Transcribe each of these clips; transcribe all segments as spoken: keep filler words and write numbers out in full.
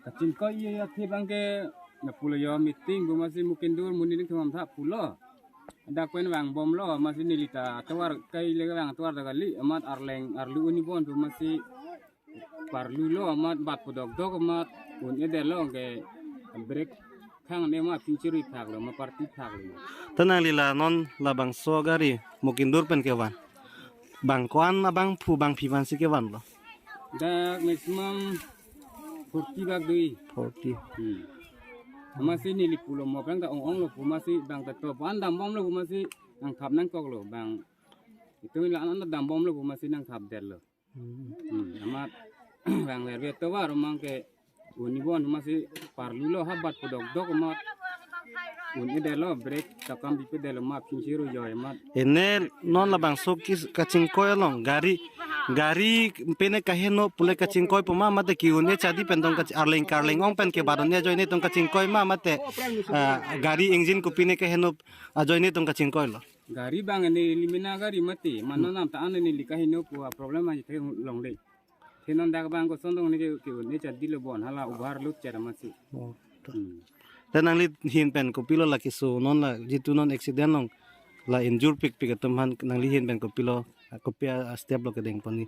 Kachingkoi iya iya thi abang ke na pulo yo meeting pu masi Mukindur monit aning thom tha pulo. Dak pen vangbomlo masi neli ta atovar kai le vangtovar ta kali amat arleng arlu un-e bon pu masi parlulo amat bat pudok dok amat un-edetlo ke break khang ne ma pingchiri thaklo ma party thaklo. Ta nangli la non labangso gari Mukindur pen kevan. Bang ko-an abangphu bangphi vansi kevanlo? Dak maximum forty bak dui. Forty. Hmm. Masi neli pulo mo abang ta ong-onglo pu masi abang ta to pan dambomlo pu masi nangthap nangkoklo bang. Itum la an dambomlo pu masi nangthapdetlo. Hmm. Hmm. Amat bang verve atovar mang ke un-e bon masi parlulo ha bat pudok dok amat un-edetlo break takam bipedetlo ma pingchiri yo amat. Ene non labangso ke kachingkoi along gari gari pine kaheno pule kachingkoi pu ma mate ke-un-e chadi pen tong kachi-, arleng karleng ong pen ke baron ajoine tong kachingkoi ma mate, ah, gari engine ko pine kaheno ajoine tong kachingkoilo. Gari bang neli mena gari mati, mano nam ta an neli kaheno pu a problem ahi the longle. The non dak bang koson tong ne ke ke ne chadilo bon hala ubar lut chera masi. Oh. Hmm. Ta nangli ahin pen kopilo la keso non la jitu non accident long la injure pikpik atum aphan nangli ahin pen kopilo kopi a step lo kedeng pon ni.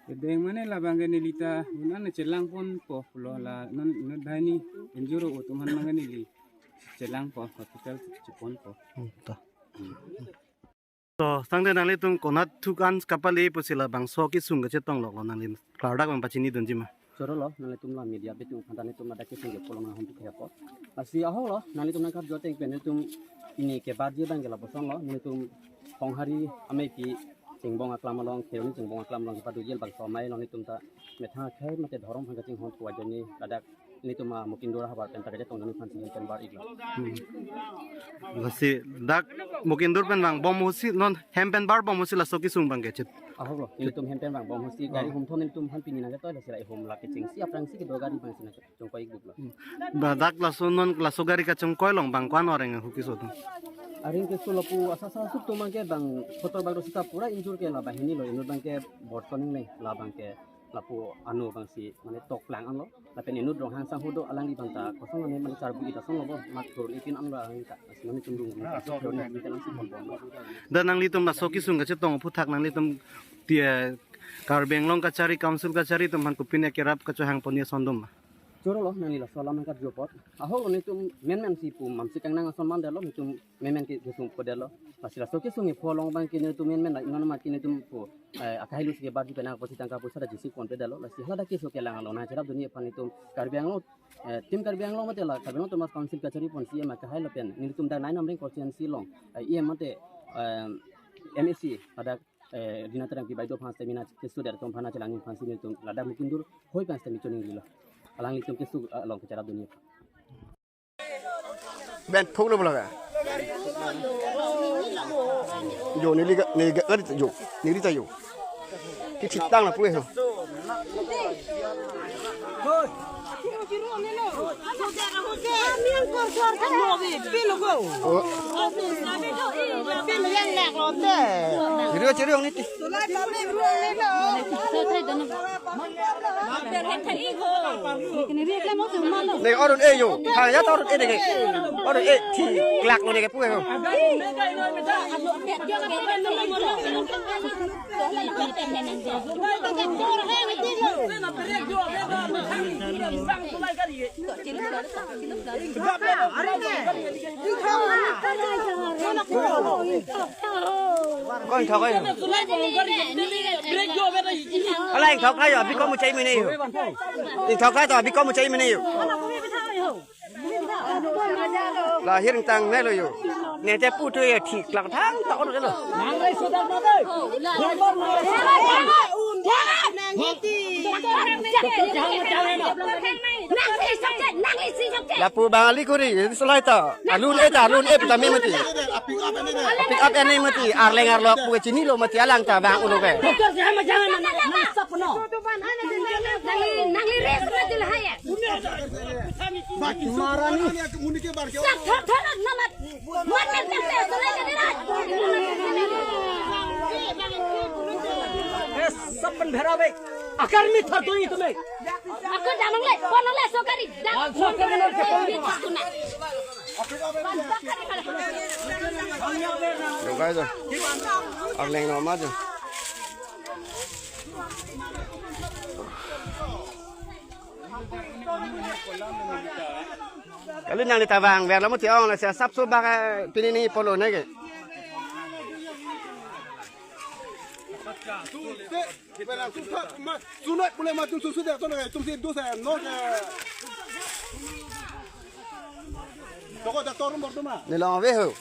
Kedeng mane labang ke neli ta unan chelangponpo pulo la non non dai ni injure atum aphan mang neli chelangpo hospital cheponpo. Hmm, ta. Hmm. To, tangte nanglitum konat thukan kapale pusi labangso kesung kachetong lo nangli klardak bang pachinidunji ma? Choro lo, nanglitum la media atum aphan ta nelitum ladak kesung ke pulo nang hum tu kaya po. Lasi ahok lo, nanglitum nangkap joteng pen nelitum ini ke barji bang ke lapuson lo, nelitum Honghari amei pi Chingbong aklam along, Kheroni Chingbong aklam along kepadujil bangso amei lo nelitum ta methang akhei mate dhorom aphan kachinghon pu ajoine ladak nelitum a Mukindur ahavar pen ta kachetong neli aphan si hem pen bar iklo. Hmm. Lasi dak Mukindur pen vangbom husi non hem pen vangbom husi laso kesung bang kechet. Ahok lo, nelitum hem pen vangbom husi gari humthon nelitum aphan pini nangketoi lasi la ihum la kechengsi aphrangsi kedo gari bang si nangkechongkoi ikbuk lo. Hmm. Ba dak laso non laso gari kachongkoi along bang ko-an areng ahu keso atum? Areng keso lapu asa asa suk atum bang ke bang kotor bang do sita pura injure ke la banghini lo inut bang ke borson le labang ke lapu ano bang si mane toklang anlo lapen inut Ronghang sangho do alangli bang ta kosong mane mane charbu ita song lo bo mat thur ipin anlo alangli ta mane chundung bang ta so ni kita langsung pon pon lo. Dan nanglitum laso kesung kachetong aphuthak nanglitum ti Karbi Anglong kachari council kachari atum aphan kopine kerap kachohang pon ni ason doma? Choro lo nangli laso alam nangkap jopot. Ahok lo nelitum menmen si pu mamsi kangnang ason mandetlo nelitum menmen ke kesung podetlo. Lasi laso kesung epho along bang ke nelitum menmen la inon ma ke nelitum pu, eh, akahai lusi ke barji penang pusi tangka pusa da jisi ponpedetlo. Lasi hala dak keso kelang along nangcherap dunji aphan nelitum Karbi Anglong, eh, tim Karbi Anglong mate la Karbi Anglong Autonomous Council kachari pon C E M akahai lapen nelitum dak nine Amreng constituency along, eh, E M mate, eh, M A C pada, eh, Rina Terangpi baideo aphan stamina keso der atum aphan chelang aphan si nelitum ladak Mukindur hoi aphan stamina choning lilo. Alanglitum keso, eh, along kacharap dunji aphan. Ben phuk lo bola ka. Yo neli ga neli ga neli ta yo. Neli ta yo. Ki thik tang lapu ho. Oh. Chiri chiri ong niti. Ne orun e yo. Ha ya ta orun e de. Orun e thi klak lo de ke pu ho. Kon thok oi. Ala ing thok kayo abi komu chai mene yo. Ing thok kayo abi komu chai mene yo. Lahir tang ne lo yo. Ne te pu tu ye thik lang thang ta olo lo. Lapu bang ali kuri, solai ta. Alun e ta, alun e pita me mati. Pick up ene mati, arleng arlok pu chinilo mati alang ta bang ulo ke. Nangli, nangli res mati lah ya. Marani. Sab thar thar namat. Muat namat namat solai ka dera. Eh, sab pen bhera be. Akar mi thar doi tumhe. Akar damang le. Yo, guys, oh. Arleng no ma jo. Kali nangli ta vangver lo muti ong, lasi asapso bak, eh, pini ni polo ne ke. Sunak pule ma tum susu de to na tum si dus hai no ke. Toko doctor room bor tu ma. Ni long ave ho.